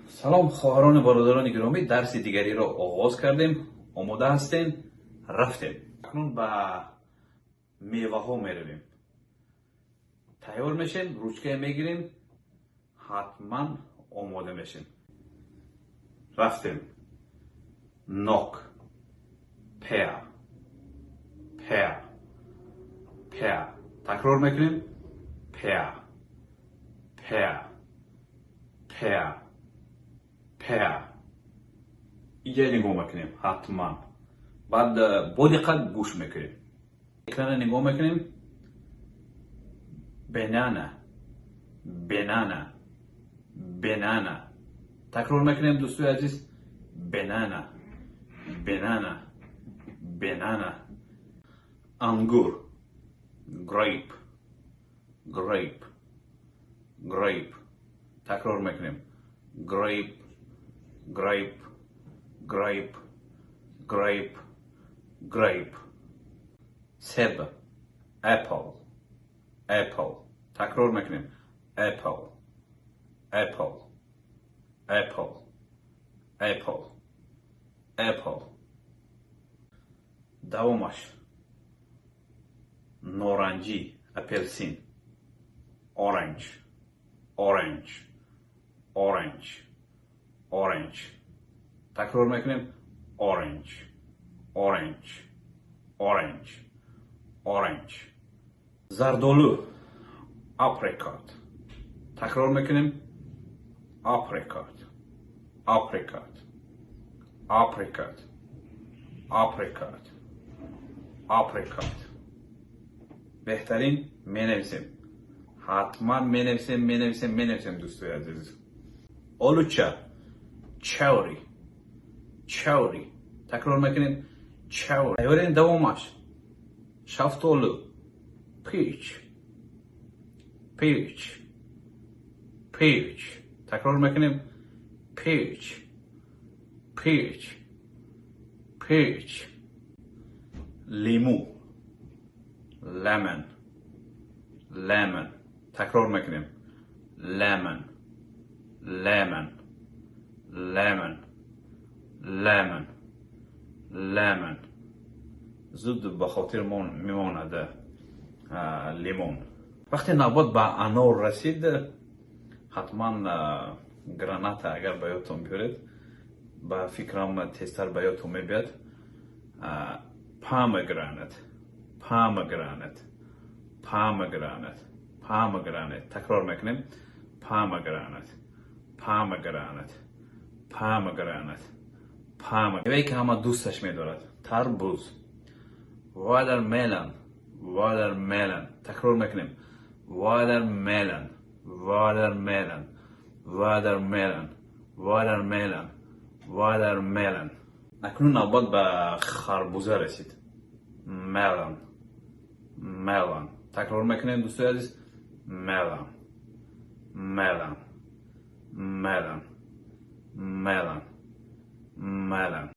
Салом, хоҳарону бародарони гиромӣ, дарси дигариро оғоз кардем. Омода ҳастем? Рафтем. Акнун ба меваҳо меравем. Тайёр мешем, ручкае мегирем, ҳатман омода мешем. Рафтем. Нок, pear, pear, pear. Такрор мекунем: pear, pear, pear, pear. Иҷа нигоҳ мекунем ҳатман, баъд бо диққат гӯш мекунем, экрана нигоҳ мекунем. Banana, banana, banana. Такрор мекунем, дӯстои азиз: banana, banana, banana. Ангур, grape, grape, grape. Такрор мекунем: grape, grape, grape, grape, grape. Себ, apple, apple. Такрор мекунем: apple, apple, apple, apple, apple. Давомаш норанҷӣ, апелсин, orange, orange, orange, orange. Такрор мекунем: orange, orange, orange, orange. Зардолу, apricot. Такрор мекунем: apricot, apricot, apricot, apricot, apricot. Беҳтарин, менависем, ҳатман менависем, менависем, менависем, дӯстои азиз. Олуча, cherry, cherry. Такрор мекунем: cherry. Тайёрем? Давомаш шафтолу, peach, peach, peach. Такрор мекунем: peach, peach, peach. Лиму, lemon, lemon. Такрор мекунем: lemon, lemon, lemon, lemon, lemon. Зуд ба хотир мемонад лимон. Вақте навбат ба анор расид, ҳатман граната агар ба ёдтон биёред, ба фикрам, тезтар ба ёдтон мебиёд. Pomegranate, pomegranate, pomegranate, pomegranate. Такрор мекунем: pomegranate, pomegranate, pomegranate, pomegranate. Мевае ки ҳама дӯсташ медорад, тарбуз, watermelon, watermelon. Такрор мекунем: watermelon, watermelon, watermelon, watermelon, watermelon. Акнун навбат ба харбуза расид, melon, melon. Такрор мекунем, дӯстои азиз: melon, melon, melon, melon, melon.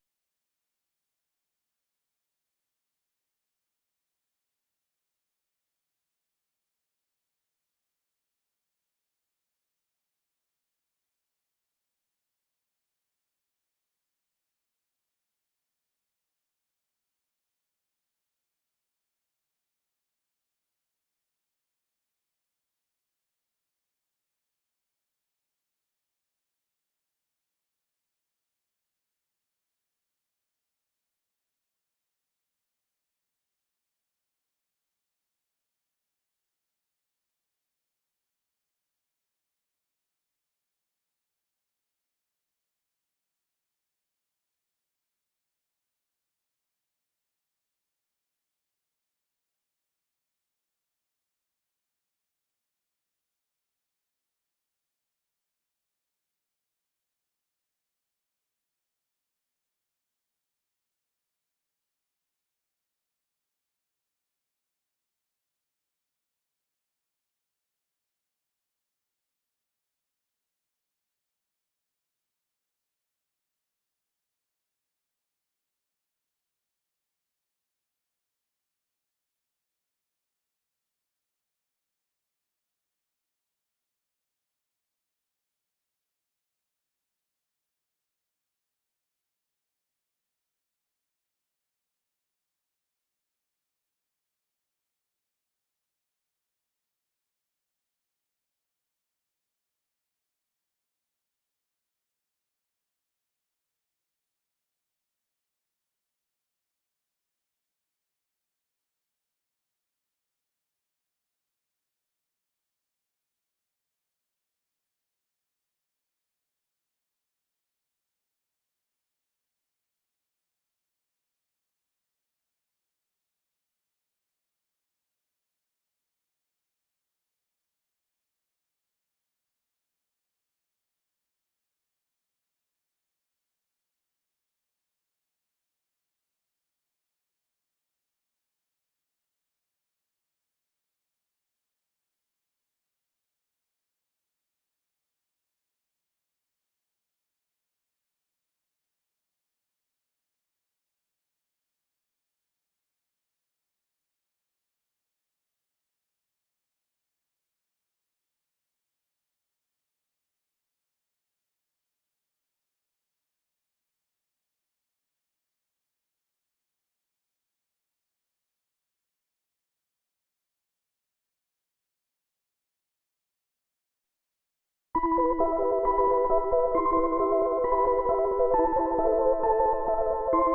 Thank you.